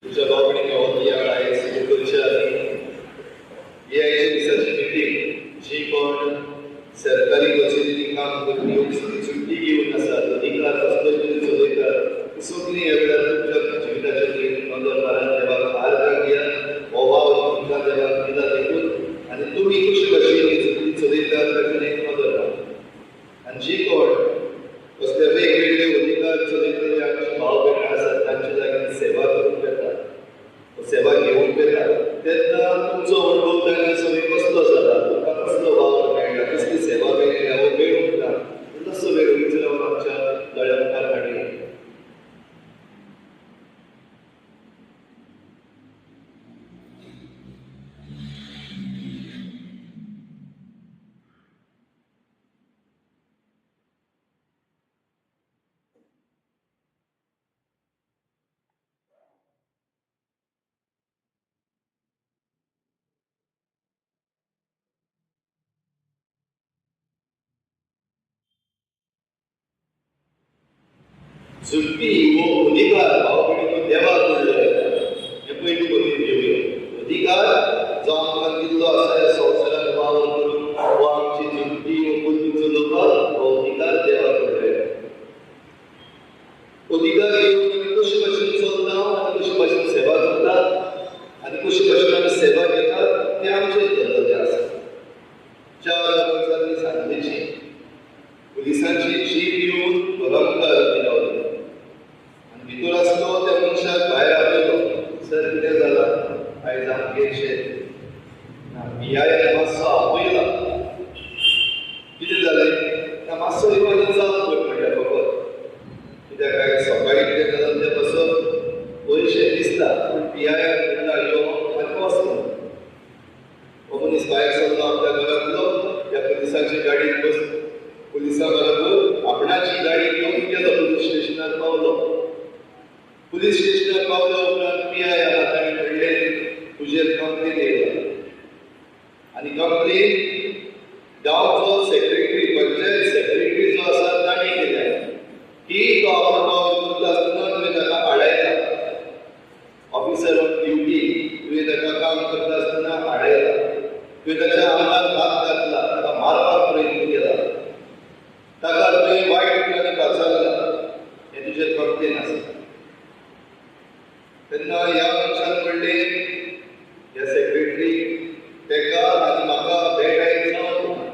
तुमच्या भाव-भयणींनो, ह्या आयज सुरू करच्या आदीं ही आयच्या दिसाची मिटींग जी कोण सरकारी कचेरींनी काम करपी सुट्टी घेवन आसात, अधिकार कसलो तरी चलयतात, ती सगळीं ह्या वेळार तुमच्या जिविताचेर नदर मारात. देवाक हार घालया, हो वावर तुमकां देवाक दिला देखून, आनी तुमी कशे भाशेन ही सुट्टी चलयतात ताचेर एक नदर मारात. आनी जी कोण कसले वेगवेगळे अधिकार चलयतले आमचे भाव भयणां आसात तांचे लागीं सेवा करूंक येता, सेवा घेवंक येता, तेन्ना तुमचो अणभव तांच्या सगळें कसलो जाला, तुमकां कसलो वावर मेळटा, कसली सेवा मेळटा वो मेळूंक ना, तसो वेळ विचारावन आमच्या दोळ्या मुखार हाडया. सुट्टी हो अधिकार भाव-भयणींनो देवाक कडलो येता, हें पयलीं मतींत घेवया. अधिकार जो आमकां दिल्लो आसा ह्या संवसारांत वावर करून हो आमची जुट्टी हो बुद्धी चलोवपाक हो अधिकार देवाक कडलो येता. अधिकार घेवन आमी कशे भाशेन चलता आनी कशे भाशेन सेवा करतात आनी कशे भाशेन आमी सेवा घेतात तें आमचें धरलेलें आसा. 4 वर्सांनी सांजेची पुलिसांची जीप येवन घरा मुखार रावली. भितर आसलो त्या मनशाक भायर आपयलो, सर कितें जालां आयज आमगेरशें पी आयन मातसो आपयला, कितें जालें त्या मातसो येवन जाप कर म्हणल्यार फकत कित्याक आयज सकाळीं कितें जालां तें पासत पयशे दिसता, पूण पी आयन म्हणटा यो आनी वच म्हणून. हो मनीस भायर सरलो आपल्या घरांतलो, त्या पुलिसांची गाडयेंत बस पुलिसां बरोबर आपणाची गाडी घेवन गेलो, पुलीस स्टेशनार पावलो. पुलीस स्टेशनार पावल्या उपरांत पी I आहा ताणें म्हणलें तुजेर कंप्लेन येयला, आनी कंप्लेन गांवचो सेक्रेटरी, पंचायत सेक्रेटरी जो आसा ताणें केल्या की तो आपण वावर करता आसतना तुवें ताका आडायला, ऑफिसर ऑन ड्युटी तुवें ताका काम करता आसतना आडायला, तुवें ताच्या आंगार हात घातला, ताका मारपाक प्रयत्न केला, ताका तुवें वायट उतरांनी पाचारला, हें तुजेर कंप्लेन आसा. तेन्ना ह्या मनशान म्हणलें ह्या सेक्रेटरी ताका आनी म्हाका भेट जावंक ना.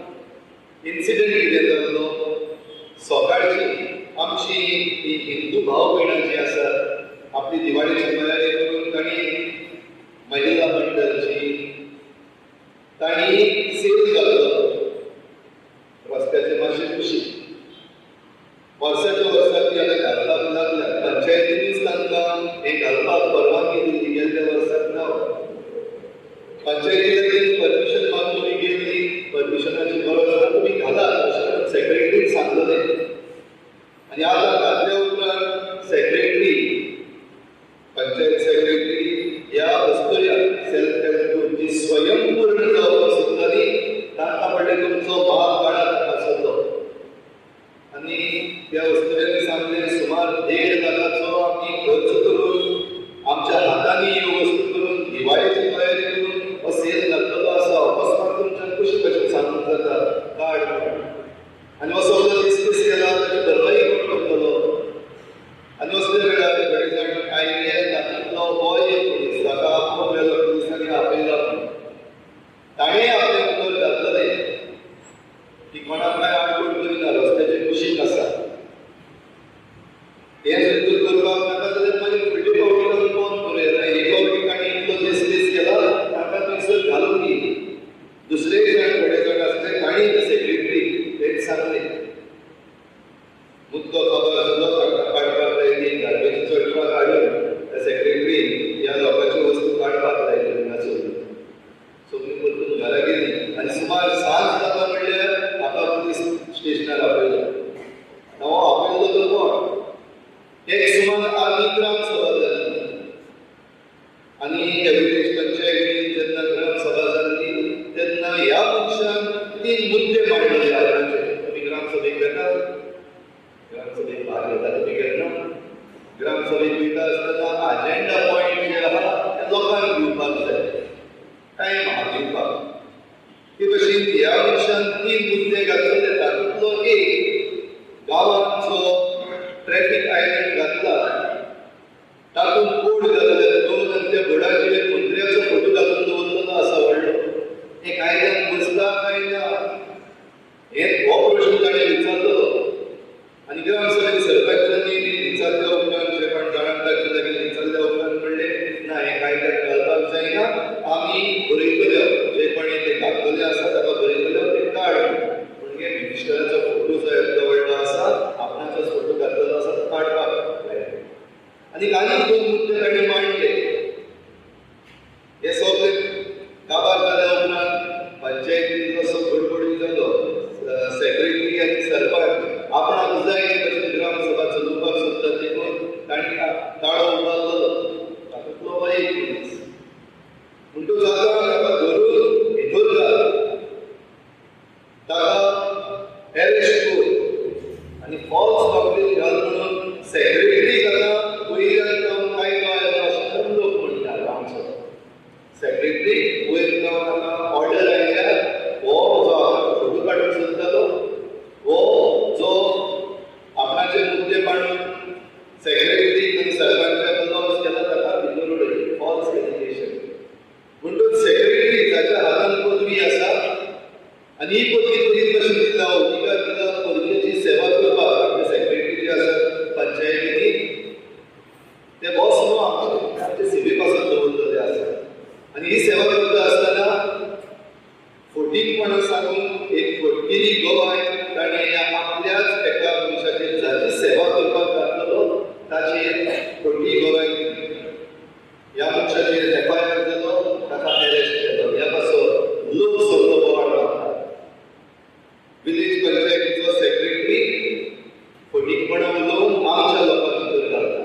इन्सिडंट कितें जाल्लो, सकाळची आमची ही हिंदू भाव भयणां जी आसात आपली दिवाळेची तयारी करून तांणी महिला मंडळची तांणी सेल घातलो रस्त्याचे मातशे कुशीक. वर्साच्या वर्साक ती आतां घालपाक लागल्या, पंचायतीनूच तांकां हें घालपाक परवानगी दिल्ली गेल्ल्या वर्साक ना, पंचायती परमिशन मागून तुमी गेल्ली, परमिशनाची गरज ना, तुमी घालात अशें म्हणून सेक्रेटरीन सांगलेलें. आनी आतां घातल्या उपरांत सेक्रेटरी, पंचायत सेक्रेटरी ह्या अस्तुऱ्या सेल्फ हेल्प ग्रूप जी स्वयंपूर्ण जावपाक सोदताली तांकां म्हणलें तुमचो भाग काडात हांगासरलो. आनी त्या अस्तुऱ्यांनी सांगलें सुमार 1.5 लाखाचो आमी खर्च करून आमच्या हातांनी ह्यो वस्तू करून दिवाळेची तयारी करून हो सेल घातलेलो आसा, अकस्मात तुमच्यान कशे भाशेन सांगूंक जाता काड म्हणून. आनी हो सगळो डिस्कस केला ताची भरपाई कोण करतलो. आनी असल्या वेळार थोडे जाण आयले, तातूंतलो हो एक पुलीस ताका लोकांक दिवपाक जाय, टायम आहा दिवपाक. ते भशेन ह्या वर्सान 3 मुद्दे घातलेले, तातूंतलो एक गांवांत जो ट्रॅफिक आयलंड घातला तातूंत बोर्ड घातले 2 आनी त्या बोर्डाचेर मंत्र्याचो फोटो घालून दवरलेलो आसा व्हडलो. हें कायद्यान बसता काय ना हे हो प्रश्न ताणें विचारलो आनी ग्रामसभेन सरपंचांनी विचारल्या उपरांत जे कोण जाणां ताचे लागीं विचारल्या उपरांत म्हणलें ना हें कायद्यान घालपाक जायना, आमी बरयतले जे कोणें ते घातलेले आसा ताका बरयतले ते काड. म्हणजे मिनिस्टराचो फोटो जो येतलो व्हडलो आसा आपणाचोच फोटो घातलेलो आसा तो काडपाक जाय. आनी आनीक 2 मुद्दे ताणें मांडले. हे सगळे काबार जाल्या उपरांत पंचायतीन असो गडबडी जालो, सेक्रेटरी आनी सरपंच आपणाक जाय ते भशेन ग्रामसभा चलोवपाक सोदतात देखून तांणी ताळो उबारलो. तातूंतलो हो एक मनीस म्हणटकच आतां ताका धरून भितर घाल, ताका एरेस्ट कर आनी फॉल्स कंप्लेन घाल म्हणून सेक्रेटरी ताका वयल्यान जावन कायदो आयलो अशें लोक म्हणटा. आमचो सेक्रेटरी वयर जावन ताका ऑर्डर आयल्यार हो जो आपणाचो फोटो काडूंक सोदतालो हो जो आपणाचे मुद्दे मांडून सेक्रेटरी आनी सरपंचाक लॉस केला ताका भितर उडयले, फॉल्स एलिगेशन. म्हणटूच सेक्रेटरी ताच्या हातान पदवी आसा आनी ही पदवी बरी भशेन दिला, अधिकार दिला पदवेची सेवा करपाक. आपले सेक्रेटरी जे आसात पंचायतीनी ते बॉस न्हू आमचे, आमचे सेवे पासून दवरलेले आसा आनी ही सेवा करता आसतना फटींगपणां सांगून एक फटकिरी गवाय ताणें आपल्याच एका मनशाचेर जाची सेवा करपाक घातलेलो ताचेर फटी गवाय दिली. ह्या मनशाचेर एफआयआर जालो, ताका अरेस्ट केलो. ह्या पासत लोक सगळो बोवाळ घालता. विलेज पंचायतीचो सेक्रेटरी फटींगपणां उलोवन आमच्या लोकांक भितर घालता,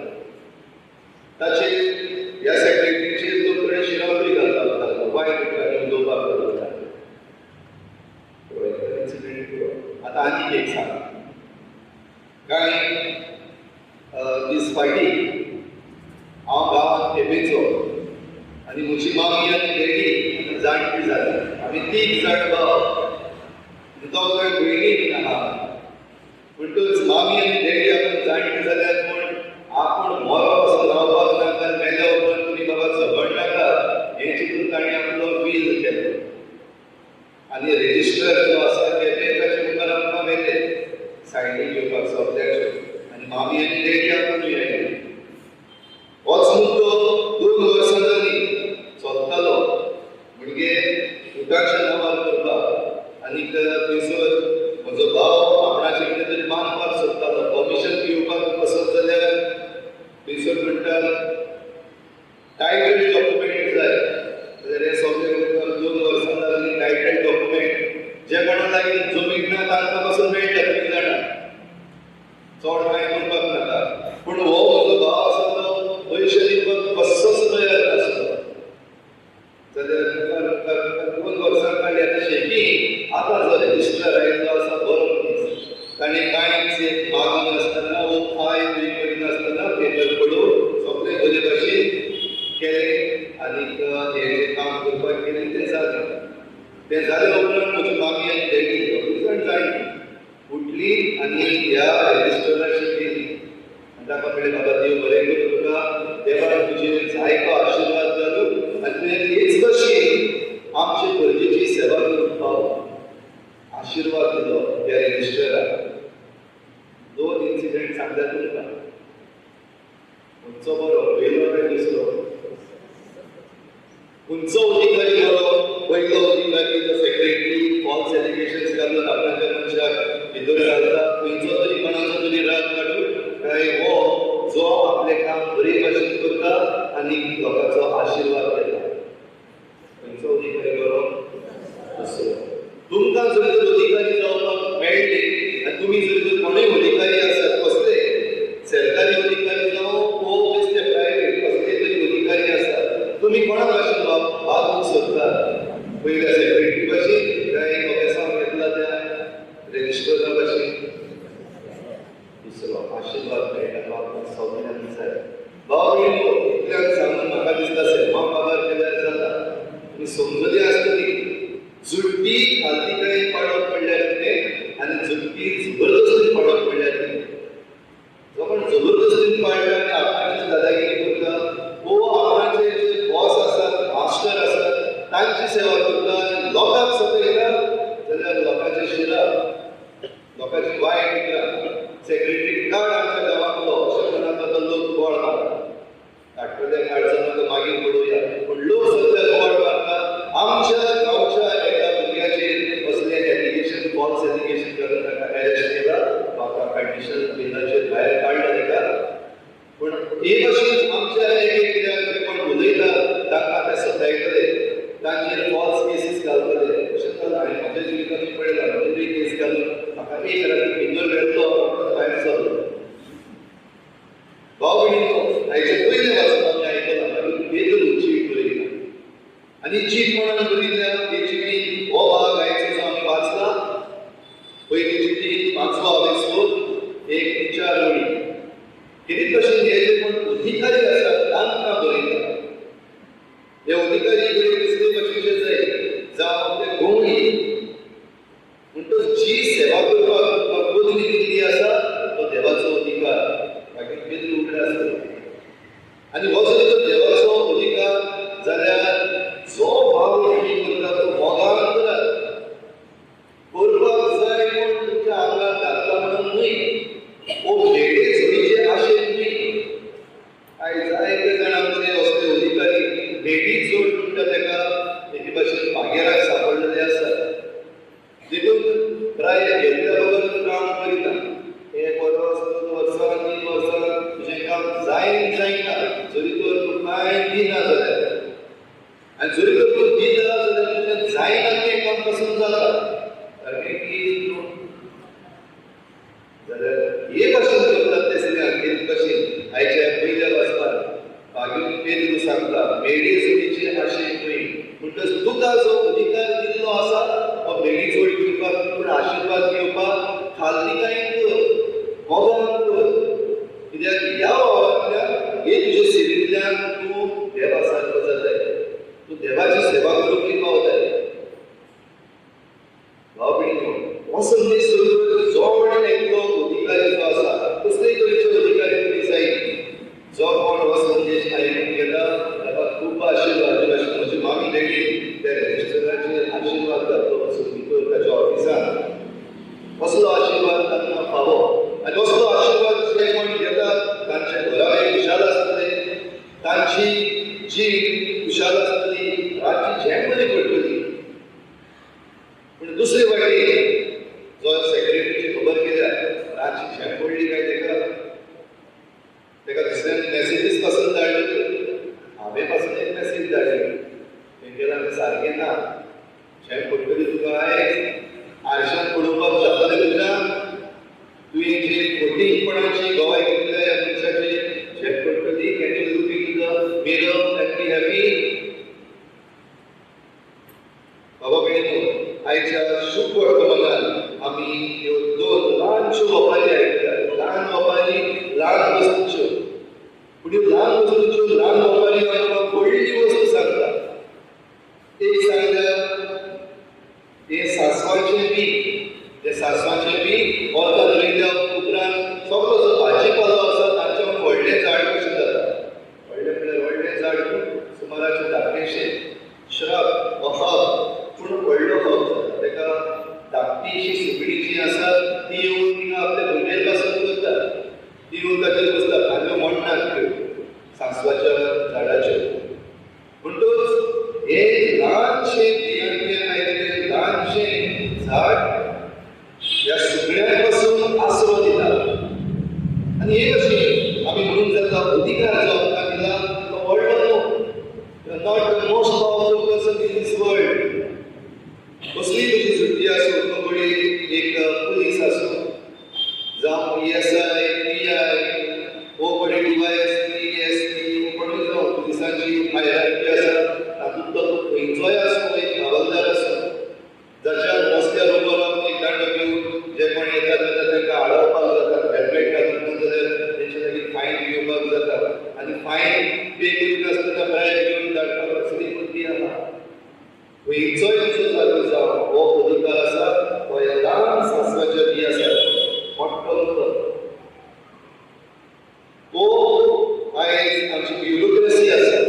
ताचेर ह्या सेक्रेटरीचेर लोक कडेन शिरावरी घालपाक लागलो, वायट उतरांनी उलोवपाक लागलो. इन्सिडेंट आतां आनीक एक सांग. कांय दीस फाटीं हांव गांवांत केपेचो आनी म्हजी मामी आनी डॅडी जाणटी जाली. आमी 3 जाण भाव, 2 जाण भयणी बीन आहा. म्हणटकच मामी आनी डॅडी आपूण जाणटी जाल्यात म्हूण आपूण मरो असो रावपाक नाका, मेल्या उपरांत तुमी बाबा झगडनाका हें चिंतून ताणें आपलो वील केलो आनी रजिस्टर जो आसा केपें ताचे मुखार आमकां व्हेले सायनी घेवपाक सगळ्याच्यो आनी मामी आनी डॅडी आपुणूय आयली. होच मुद्दो 2 वर्सां जालीं चलतालो, म्हणजे उटाच्या नांवार करपाक. आनी थंयसर म्हजो भाव आपणाचें कितें तरी मानपाक सोदतालो, परमिशन घेवपाक वचत जाल्यार थंयसर म्हणटात टायटल डॉक्युमेंट जाय. जाल्यार हें सगळें 2 वर्सां लागलीं टायटल डॉक्युमेंट जे कोणा लागीं जमीन ना तांकां पासून मेळटा, तुमी जाणा, चड कांय करपाक नाका. पूण हो म्हजो भाव आसा तो पयशे दिवपाक कसोच तयार नासलो. जाल्यार मुखार 2 वर्सां काडली. आतां शेकी आतां जो रजिस्टर आयिल्लो आसा बरो मनीस, ताणें कांयच एक मागनासतना वो पांय बी करिनासतना पेपर पडोवन सगळें बरे भशेन केलें आनी हें जें काम करपाक गेलें तें जालें. तें जालें उपरांत म्हजी मामी आनी डॅडी दोगूय जाण जाणटी उठली आनी ह्या रजिस्टराचेर गेली आनी ताका म्हणलें, बाबा देव बरें करूं तुका, देवान तुजेर जायतो आशिर्वाद घालूं आनी तुवें हेच भशेन आमचे गरजेची सेवा करूंक पाव. आशिर्वाद दिलो ह्या रजिस्टराक. 2 इन्सिडंट सांगल्या तुमकां. खंयचो बरो, पयलो काय दुसरो? खंयचो अधिकारी बरो? पयलो अधिकारी जो सेक्रेटरी फॉल्स एलिगेशन्स घालून आपणाच्या मनशाक भितर घालता, खंयचो तरी कोणाचो तरी राग काडून, काय हो जो आपलें काम बरे भशेन करता आनी लोकांचो आशिर्वाद घेता? खंयचो अधिकारी बरो? दुसरो. तुमकां जर तर अधिकारी जावपाक मेळ्ळी आनी तुमी जर तर कोणूय अधिकारी आसात, कसले सरकारी अधिकारी जावं वो बेश्टे प्रायवेट कसले तरी अधिकारी आसात, तुमी कोणा भाशेन वागूंक सोदतात? पयल्या सेक्रेटरी भाशेन काय ऑफिसांत घेतला त्या रजिस्टरा भाशेन? दुसरो आशिर्वाद मेळटा तो आमकां सगळ्यांक जाय. भाव भयणींनो, इतल्यान सांगून म्हाका दिसता सेवा तुमी समजली आसतली. जुट्टी खालतीकायेन पाडप म्हणल्यार कितें आनी जुट्टी जबरदस्तीन पाडप म्हणल्यार कितें. जो कोण जबरदस्तीन पाडटा आनी आपणाची दादागिरी करता, वो आपणाचे जे बॉस आसात, मास्टर आसात, तांची सेवा करता आनी लोकांक सतयता जाल्यार लोकांचे शिराप, लोकांची वायट विकरा. सेक्रेटरी काड आमच्या गांवांतलो अशें म्हणून आतां लोक बोवाळ मारता. काडटले काडचो ना मागीर पळोवया, पूण लोक सद्या बोवाळ मारता. आमच्या गांवच्या एका भुरग्याचेर असलें एलिगेशन, फॉल्स एलिगेशन करून ताका अरेस्ट केला, म्हाका कंडिशन बेलाचेर भायर काडला ताका. पूण हे भशेन आमच्या एक एकल्याक जे कोण उलयता तांकां ते सतायतले, तांचेर फॉल्स केसीस घालतले. अशें जालां हांवें म्हज्या जिवितांत पळयलां. म्हजेरूय केस घालून म्हाका एक राती भितर मेळटलो, भायर सरलो. भाव भयणींनो, आयचे पयलें वाचप आमी आयकलां. मागीर पेद्रू चीट बरयता आनी चीट म्हणून बरयल्या हे चिटी हो भाग आयचो जो आमी वाचला, पयली चिटी 5वो आवेसो 1 ते 4 ओळी. कितें भशेन हे जे कोण अधिकारी आसात तांकां बरयता. हे अधिकारी घडये कसले भशेनचे जाय, जावं ते गवळी. म्हणटच जी सेवा करपाक पदवी दिल्ली आसा तो देवाचो अधिकार. मागीर पेद्रू उगडे आसतलो. आनी हो जर तर देवाचो अधिकार जाल्यार जो वावर तुमी करता तो मोगान करात. करपाक जाय म्हूण तुमच्या आंगार घातला म्हणून न्हय, वो भेडे जोडीचे आशेन न्हय. आयज जायते जाण आमचे असले अधिकारी भेडी जोड म्हणटा ताका एके भाशेन पागेराक सापडलेले आसा. देखून प्राय घेतल्या बगर काम करिना. 1 वर्स, 2 वर्सां, 3 वर्सां तुजें काम जायन जायना, जरी तर तूं कांय दिना जाल्यार, आनी जरी तर तूं दिना जाल्यार तुजें जायना तें काम पसून जाता सारकें की जाल्यार हे भाशेन करतात ते सगळें. हे भशेन आयच्या पयल्या वाचपाक मागीर पेद्रू सांगता भेडी जोडीचे आशेन न्हय. म्हणटच तुका जो अधिकार दिल्लो आसा हो भेडी जोड घेवपाक, पूण आशिर्वाद घेवपाक खालतीकायेन कर, मोगान कर. कित्याक ह्या वावरांतल्यान, हे तुजे सेवेंतल्यान तूं देवा सारको जाताय, तूं देवाची सेवा करूंक पावताय. भाव भयणींनो, हो संदेश जो एकलो अधिकारी जो आसा, कसलेय तरेचे अधिकारी तुमी जायत, जो कोण हो संदेश आयकून घेता ताका खूब आशिर्वाद. भाशेन म्हजी मामी लेगीत त्या रजिस्टराचेर आशिर्वाद घातलो वचून भितर ताच्या ऑफिसान. असलो आशिर्वाद तांकां फावो आनी असलो आशिर्वाद जे कोण घेतात तांचे घरावे खुशाल आसतले, तांची जीण खुशाल आसतली, रातची झेम बरी पडटली. पूण दुसरे वाटेन जो सेक्रेटरीची खबर केल्या रातची झेम पडली काय ताका, ताका दुसऱ्यांनी मॅसेजीस पासून धाडल्यो. हांवें पासून एक मॅसेज धाडली, तेंगेला सारकें ना, झेम पडटली तुका आयज, आरशान पळोवपाक जातलें तुज्या, तुवें जी खोटीपणाची गवाय घेतल्या ह्या मनशाची झेम पडटली. Can you look in the mirror and be happy? बाबा भयणींनो, आयच्या शुभ वर्तमानान आमी ह्यो 2 ल्हानश्यो वपारी आयकल्यात. ल्हान वपारी, ल्हान वस्तूच्यो, पूण ह्यो ल्हान वस्तूच्यो ल्हान वपारी आमकां व्हडली वस्तू सांगता. एक सांगल्या हें सांसवाचें बीं, तें सांसवाचें बीं वतान रोयल्या उपरांत सगळो जो भाजीपालो आसा तांचें व्हडलें झाड कशें जाता. व्हडलें म्हणल्यार व्हडलें झाड सुमाराचें धाकटेशें श्रब वा हब, पूण व्हडलो हब जाता. ताका धाकटीशी सुकणीं जीं आसा ती येवन तिंगा आपल्या भुरग्यां पासून करता, ती येवन ताचेर बसता, खांद्यो मोडनात त्यो सांसवाच्या झाडाच्यो. म्हणटच हें ल्हानशें बियांतल्यान आयिल्लें ल्हानशें झाड ह्या सुकण्यां पासून आसरो दिता. आनी हे भशेन आमी म्हणून जाता अधिकार जो आमकां दिला तो व्हडलो न्हू. Not the most powerful person in this world. कसलीय तुजी सुट्टी आसूं, तो घडये एक पुलीस आसूं, जावं ESI, PI, वो घडये DYSP, SP, वो कोणूय जावं, पुलिसांची हायरार्की आसा तातूंतलो तो खंयचोय आसूं, एक हवालदार आसूं, जाच्या रस्त्यार उबो रावन एक दांडो घेवन जे कोण येतात तेन्ना तांकां आडावपाक जाता, हेल्मेट घालूंक ना जाल्यार तेंचे लागीं फायन घेवपाक जाता आनी फायन पे करिनासतना ब्रायब घेवन धाडपाक असली बुद्धी आसा. खंयचोय तुजो जागो जावं हो अधिकार आसा हो ह्या ल्हान सांसवाच्या बिया सारको मोठो न्हू. तो आयज आमची ब्युरोक्रेसी आसा,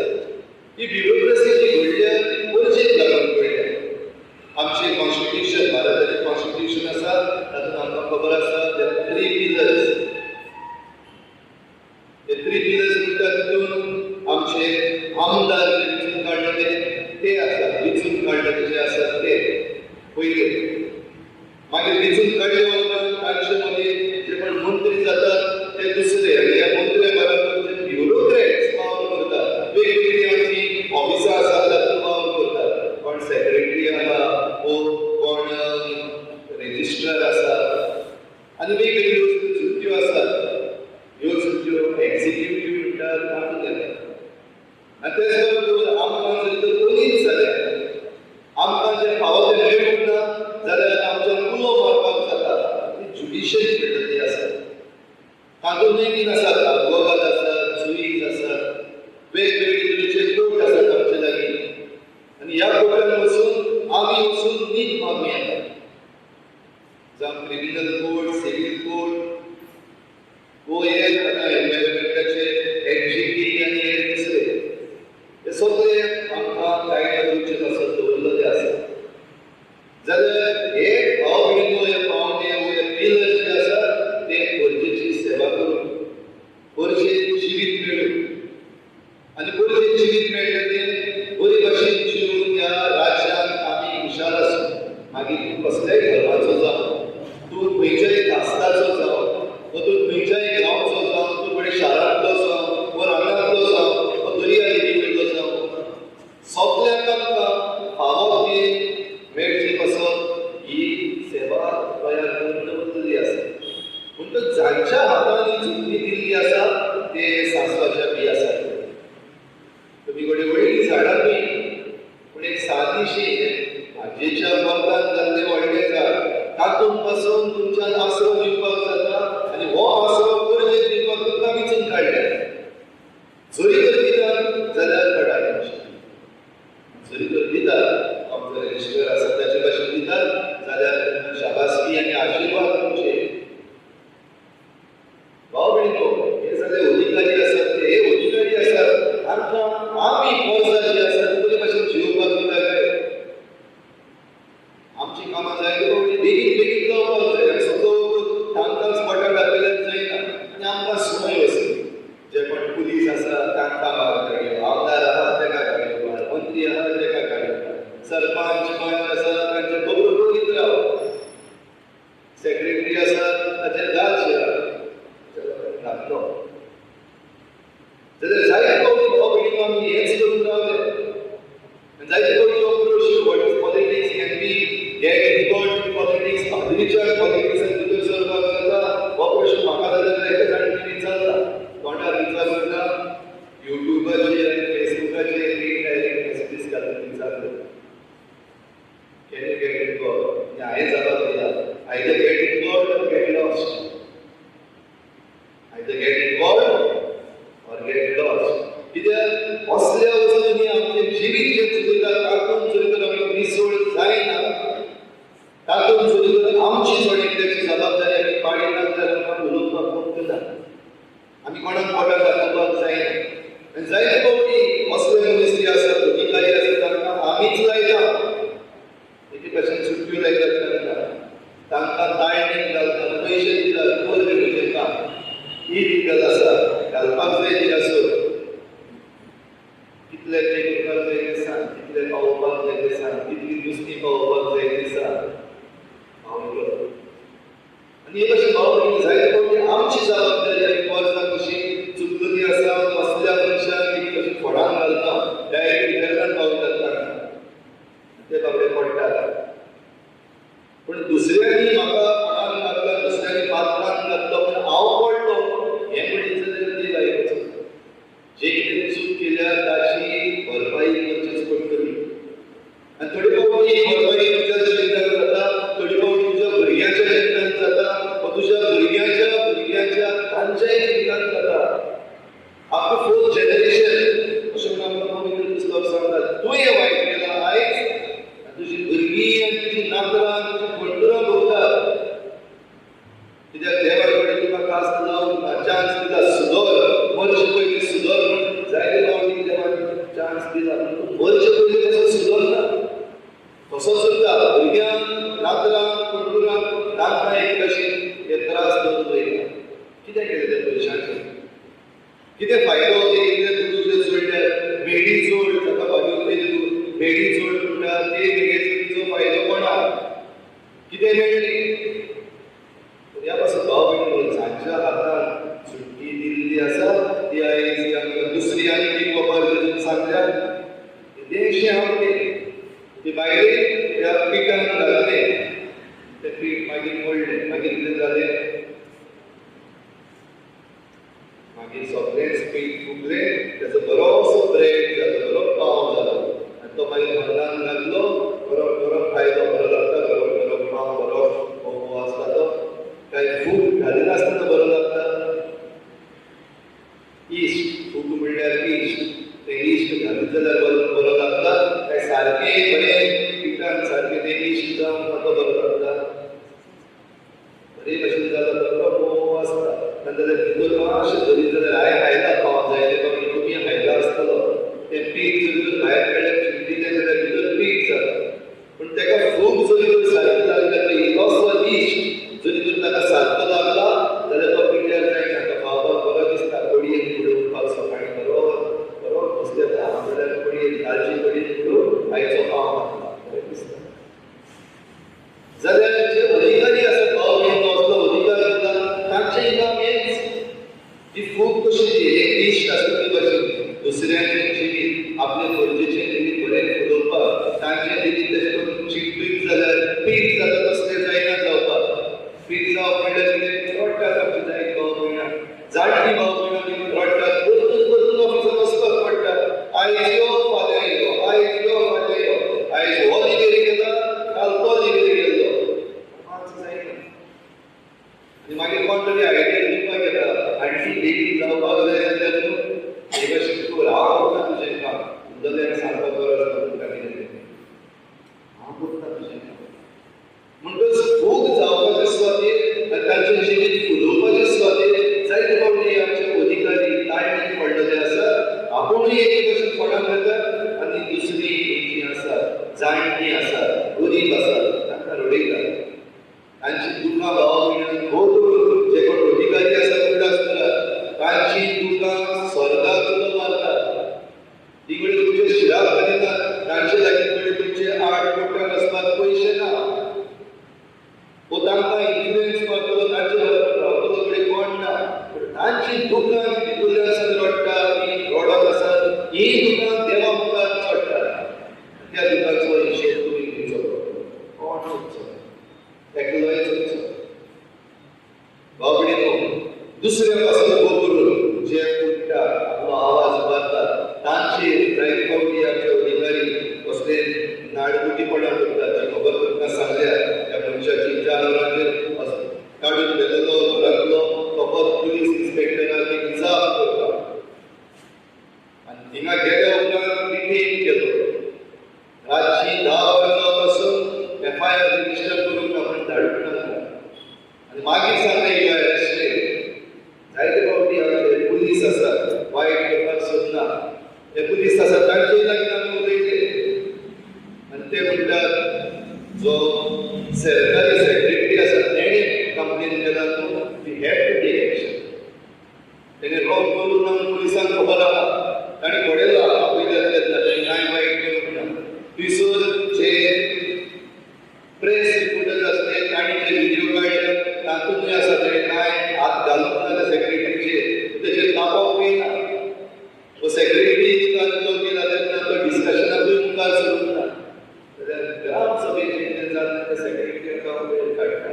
ही ब्युरोक्रेसी जी घडल्या ती गरजेक लागून घडल्या. आमचें कॉन्स्टिट्युशन, भारताचें कॉन्स्टिट्युशन आसा तातूंत आमकां खबर आसा there are three pillars. ते थ्री पिलर्स म्हणटा तितून आमचे आमदार जे वेंचून काडलेले ते आसा, वेंचून काडलेले जे आसात ते पयले, मागीर वेंचून काडले उपरांत तांचे मदीं जे कोण मंत्री जातात ते दुसरे, आनी ह्या मंत्र्या बराबर जे ब्युरोक्रेट्स वावर करतात, वेगवेगळीं आमची ऑफिसां आसात तातूंत वावर करतात, कोण सेक्रेटरी आसा वो कोण रजिस्ट्रार आसा, आनी वेगवेगळ्यो सुट्ट्यो आसात, ह्यो सुट्ट्यो एक्झिक्युटीव म्हणटात तातूंत येतात. आनी तेच बरोबर आमकां जरी तर कोणीच जाल्यार आमकां जें फावो तें मेळूंक ना जाल्यार आमच्यान उलो मारपाक जाता, ती ज्युडिशरी म्हणटा ती आसा. तातूंतय बीन आसात, आदवोगाद आसात, जुईज आसात, वेगवेगळे तरेचे कोर्ट आसात आमचे लागीं, आनी ह्या कोर्टान वचून आमी वचून नीत मागूं येता, जावं क्रिमिनल कोर्ट, सिवील कोर्ट, वो हेर आतां एनवायरमेंटाचे एनजीटी आनी हेर दुसरे, हे सगळे आमकां कायदो दिवचे पासत दवरलेले आसा. जाल्यार हे भाव भयणींनो, हे पावणे वो हे पिलर्स जे आसा ते गरजेची सेवा करून गरजेक जिवीत मेळूं, आनी गरजेक जिवीत मेळ्ळें तें बरे भाशेन जिवन ह्या राज्यांत आमी खुशाल आसूं. मागीर तूं कसल्याय धर्माचो जावं, तूं खंयच्याय कास्ताचो जावं, वा तूं खंयच्याय गांवचो जावं, तूं फुडें शारांतलो जावं वा रानांतलो जावं वा दर्या देगे वयलो जावं, सगल्यांक आमकां फावो ती मेळची पासत ही सेवा तयार करून दवरलेली आसा. म्हणटकच जांच्या हातान ही झुकणी दिल्ली आसा ते सांसवाच्या बिया सारके. तुमी घडये व्हडलीं झाडां न्ही, पूण एक सादीशी भाजयेच्या वर्गान जाल्लें व्हडलें झाड, तातूंत पासून तुमच्यान आसरो दिवपाक जाता, आनी हो आसरो गरजेक दिवपाक तुमकां विंचून काडल्या. जरी तर दितात जाल्यार कडाय, जरी तर दितात आमचो रजिस्टर आसा ताचे भाशेन दितात जाल्यार शाबासकी आनी आशिर्वाद तुमचे. भाव भयणींनो, हे सगळे अधिकारी आसात ते हे अधिकारी आसात, आमकां आमी वर्सां जी आसात बरे भाशेन जिवपाक दिता काय? आमची कामां जाय ते बेगीन बेगीन जावपाक जाय, आनी सगळो तांकांच बोटां दाखयल्यार जायना, आनी आमकां समय आसता. जे कोण पुलीस आसा तांकां गाडयो, आमदार आसा ताका गाडयो, मंत्री आसा ताका गाडयो, सरपंच पंच आसा तांचे खबरो करीत राव, सेक्रेटरी आसा ताचेर घाल घातलो जाल्यार जायते फावटी भाव भयणींनो आमी हेंच करून रावले. जायते फावटी हो प्रश्न what is politics, can we get involved in politics, पाद्रीच्या पॉलिटिक्सान भितर सरपाक जाता, हो प्रश्न म्हाका जाल्यार एका जाणांनी विचारला, तोंडार विचारूंक ना, युट्यूबाचेर आनी फेसबुकाचेर इनडायरेक्ट मेसेजीस घालून विचारले, can you get involved? आनी हांवें जाप दिला, either get involved or get lost. Either get involved or get lost. कित्याक असल्या वस्तूंनी आमचें जिवीत जें चलयता तातूंत जरी तर आमी मिसळ जायना, तातूंत जरी तर आमची जण एकल्याची जबाबदारी आमी पाडिना जाल्यार आमकां उलोवपाक पडटना, आमी कोणाक बोटां दाखोवपाक जायना. आनी जायते फावटी असले मनीस जे आसात, अधिकारी आसात, तांकां आमीच लायता, एके भाशेन सुटक्यो लायतात तांकां, तांकां ताळणीक घालतात, पयशे दितात, कर तुजें काम, ही गजाल आसा घालपाक जाय ती आसत, कितले ते करपाक जाय तें सांग, कितले पावोवपाक जाय तें सांग, कितली नुस्तीं पावोवपाक जाय तें सांग, पावयलो. आनी हे भाशेन भाव भयणी जायते फावटी आमची जबाबदारी आमी वर्सां कशी चुकलली आसा, असल्या मनशाक एक कशी फोडान घालता, डायरेक्ट विचारान पावयतात तांकां, ते बाबडे पडटात. पूण दुसऱ्यांनी म्हाका फोडान घातला, दुसऱ्यांनी पात्रान घातलो, पूण हांव पडलो हें म्हणीत जाल्यार ती लायक जे कितें चूक केल्या ताची भरपाई करचीच पडटली. आनी थोडे फावटी ही भरपाई तुज्या जिवितान जाता, थोडे फावटी तुज्या भुरग्यांच्या जिवितान जाता, वा तुज्या बेडी जोड जाका भाजी बेडी जोड म्हणटा ते बेगेचो फायदो कोणाक कितें मेळ्ळी? ह्या पासून भाव भयणीनो जांच्या हातान सुट्टी दिल्ली आसा ती आयज आमकां दुसरी आनी एक वपार सांगल्या देशे हांव ते बायले त्या पिठान घातलें, तें पीठ मागीर मोडलें, मागीर कितें जालें? मागीर सगळेंच पीठ फुगलें, तेजो बरोसो ब्रेड जालो, बरो पाव जालो आनी तो मागीर मनान घातलो, बरो गरम खायलो, बरो लागता, गरम गरम पाव बरो मोव आसता तो, कांय फूग घालिनासतना बरो लागता. इश्ट फूग म्हणल्यार इश्ट, तें इश्ट घालीत जाल्यार बरो बरो लागता, काय सारकें बरें पिठान सारकें तें इश्ट जावन म्हाका बरो लागता, बरे भशेन जालो बरो मोव आसता. जाल्यार भितर मातशें धरीत जाल्यार हांवें खायला पाव जायते फावटी तुमी खायला आसतलो, तें पीठ जरी तर भायर काडल्यार चिड्डिलें जाल्यार भितर पीठ जाता, पूण ताका फूग जरी तर सारकें लागली जाल्यार इल्लोसो इश्ट जरी तर ताका सारको लागला जाल्यार तो पिठ्यार जायना, तो खावपाक बरो दिसता. कडयेन उडोवपाक सकाळीं बरो बरो कसले जाल्यार कडयेन दाळची कडयेन उडोवन आयचो पाव घातला बरें दिसता. जाल्यार जे अधिकारी आसा भाव भयणीनो असलो अधिकार दिता तांचें इनाम हेंच. ती फूग कशी ती एक इश्ट आसता ती भशेन दुसऱ्यांचें जिवीत आपले गरजेचें जिवीत बरें फुलोवपाक तांचें जिवीत तशें करून चिटपीट जाल्यार पीठ जाता तसलें जायना जावपाक. पीठ जावप म्हणल्यार कितें? रडटात आमची जायत भाव भयणां, जाणटी भाव भयणां बीन रडटात, परतून परतून ऑफिसांत वचपाक पडटा. आयज यो फाल्यां यो, आयज यो फाल्यां यो, आयज हो लिगेर गेला काल तो लिगेर गेल्लो, मातसो जायना. आनी मागीर कोण तरी आयडिया दिवपाक येता आनी ती बेगीन जावपाक जाय जाल्यार न्हू हे भशेन कर, हांव करता तुजें काम, जाल्यार सांगपाक गरज ना तुमकां कितें, हांव करता तुजें काम. म्हणटच फूग जावपाचे सुवातेर आनी तांचें जिवीत फुलोवपाचे सुवातेर जायते फावटी आमचे अधिकारी ताळणी पडलेले आसा, आपुणूय एके भशेन कोणाक येतात आनी दुसरी जी आसा जाणटी आसा गरीब आसा तांकां रडयतात. तांची दुकां भाव भयणां भोव जे कोण अधिकारी आसा उगडास करात, तांची दुकां स्वर्गाक उलो मारतात, ती कडेन तुमचे शिराक घालिनात, तांचे लागीं कडेन तुमचे 8 कोट्यां वचपाक पयशे ना, वो तांकां इन्फ्लुयन्स मारतलो, तांचे बरोबर रावतलो कडेन कोण ना, पूण तांची दुकां भितरल्यान रडटा, ती रडत आसात, ही दुकां देवा मुखार चडटात. त्या दुकांचो हिशेब तुमी दिवचो पडटलो, कोण सोदचो? एकलोय सोदचो. भाव भयणीनो दुसऱ्या पासून उबो करून जे उठ्ठा आपलो आवाज उबारतात तांचेर जायते फावटी आमचे अधिकारी कसले नाडगुटीपणां करतात, जी खबर तुमकां सांगल्या त्या मनशाची जानवरांचेर काडून व्हेलेलो घरांतलो फकत पुलीस इन्स्पेक्टराक एक जाप करता आनी थिंगा गेल्या उपरांत डिटेन केलो. रातची 10 वरां पासून एफआयआर रजिस्टर करूंक आपण धाडूंक ना आनी मागीर सांगलें you are arrested. जायते फावटी आमचे पुलीस आसात वायट करपाक सोदना, ते पुलीस आसात तांचे लागीं आमी उलयले आनी ते म्हणटात जो सरकारी सेक्रेटरी आसा तेणें कंप्लेन केला न्हू, we have to take action. तेणें रॉंग करूंक ना म्हूण पुलिसांक खबर आहा, ताणें घडयला आपयल्यार तेन्ना ताणें कांय वायट करूंक ना. थंयसर जे प्रेस रिपोर्टर आसले तांणी जे व्हिडियो काडले तातूंत आसा तेणें कांय हात घालूंक ना त्या सेक्रेटरीचेर, तेचेर दाखोवपूय ना. तो सेक्रेटरी तो केला तेन्ना तो डिस्कशनाकूय मुखार सरूंक ना. जाल्यार ग्राम सभेचें कितें जालें त्या सेक्रेटरीक वयर काडटा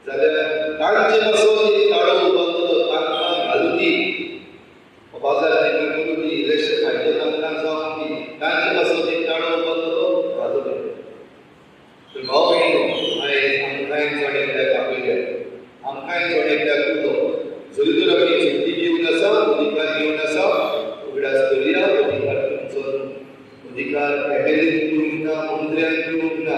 जाल्यार तांचे पासून एक ताळो उबारतलो, तांकां घालूं दी, बाजार तांकां करूं दी, इलेक्शन फायदो तांकां जावं दी, तांचे पासून एक ताळो उबारतलो घालूं दी. तर भाव भयणीनो आयज आमकांय चड एकल्याक आपयल्या, आमकांय चड एकल्याक उलो, जरी तर आमी सुट्टी घेवन आसा, अधिकार घेवन आसा, उगडास करुया अधिकार तुमचो, अधिकार एमएलएन दिवंक ना, मंत्र्यान दिवंक ना,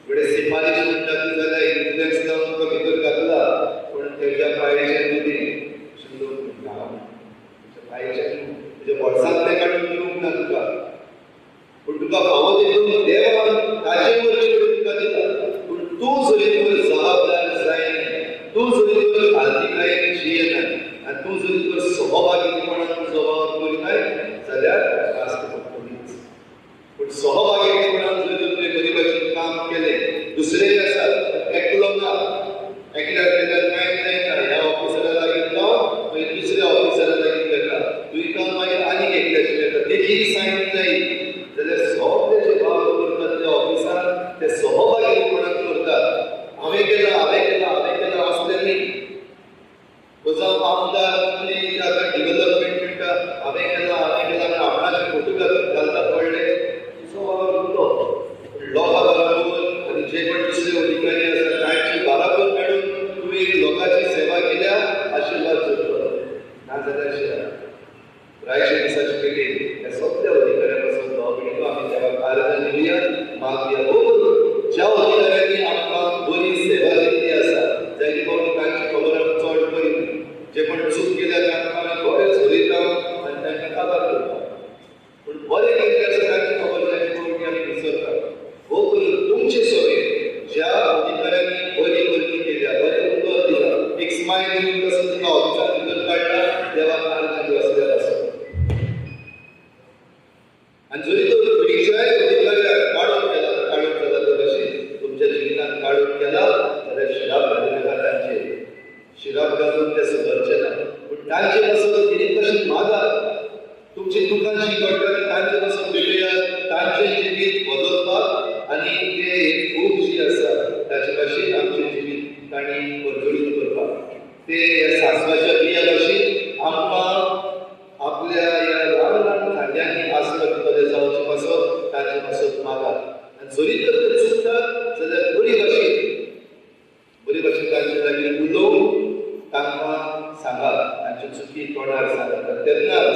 घडये सिफारीश म्हणटा ती जाल्यार इन्फ्लुयन्स लावन तुका भितर घातला, पूण तेज्या पांयाचें न्हू तें, अशें लोक म्हणटा, तेज्या पांयाचें न्हू, तेज्या बोल्सांतलें काडून दिवंक ना तुका, पूण तुका फावो तितून देवान ताचे वरवीं तुका दिता. पूण तूं जरी तर जबाबदार जायना, तूं जरी तर आर्थिकायेन जियेना आनी तूं जरी तर सहभागीपणान तुजो वावर करिनाय जाल्यार पूण सहभागीपणान जर तुवें बरी भाशेन काम केलें, दुसरेय आसात, एकलो ना, एकल्याक केल्यार कांय जायना, ह्या ऑफिसरा लागीं जावं मागीर दुसऱ्या ऑफिसरा लागीं करता, तुवें काम मागीर आनीक एकल्याचें करता, तेजी सायन जाय जाल्यार सगळे जे वावर करतात त्या ऑफिसांत ते सहभागीपणान करतात. हांवें केलां, हांवें केलां, हांवें केलां असलें न्ही. जावं आमदार आतां डिवेलपमेंट म्हणटा, हांवें केलां, हांवें केलां, आपणाचे फोटो घालतात पडले, तसो वावर उरलो. लोकां बराबर आनी जे कोण दुसरे अधिकारी आसा तांचे बराबर मेळून तुवें लोकांची सेवा केल्या, आशिर्वाद जोडलो. नाजाल्यार अशें रायच्या दिसाचे पेटेन ह्या सगळ्या अधिकाऱ्यां पासून भाव भयणींनो आमी देवाक आराधना दिवया, मागया. हो ज्या अधिकाऱ्यांनी आमकां बरी सेवा दिल्ली आसा, जायते फावटी तांची खबर आमी चड करिना, जे कोण चूक केल्या तांकां आमी बरें चलयता आनी तांकां काबार करता, पूण बरें केल्लें आसा तांची खबर जायते फावटी आमी विसरता. हो करून तुमचे सगळे ज्या अधिकाऱ्यांनी बरी करणी केल्या, बरें उतर दिलां, एक स्मायल दिवन पासून तुका ऑफिसांत भितर काडला, देवाक आराधना दिवप आसा. आनी जरी तर खंयच्याय अधिकाऱ्याक काडून केला, काडून केला तर अशें तुमच्या जिवितांत काडून केला जाल्यार शिराप घालिनाका, तांचेर शिराप घालून ते सुदरचे ना, पूण तांचे पासून कितें तशें मागात, तुमची दुकान जी कळटा तांचे पासून भेटयात, तांचें जिवीत बदलपाक आनी ते खूब जी आसा ताचे भाशेन आमचें जिवीत तांणी परजळीत करपाक, ते ह्या सांसवाच्या बिया भाशेन आमकां आपल्या ह्या ल्हान ल्हान खांद्यांनी आसरो दितले जावचे पासत ताचे पासत मागात. आनी जरी तर ते चुकतात जाल्यार बरी भाशेन तांचे लागीं उलोवन तांकां सांगात, तांची चुकी तोंडार सांगात. तेन्नाच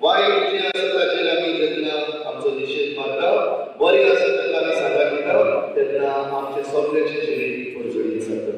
वायट जें आसा ताचेर आमी जेन्ना आमचो निशेध मारता, बरें आसा ताका आमी सांगात दिता, तेन्ना आमचें सगळ्यांचें जिवीत परजळीत जाता.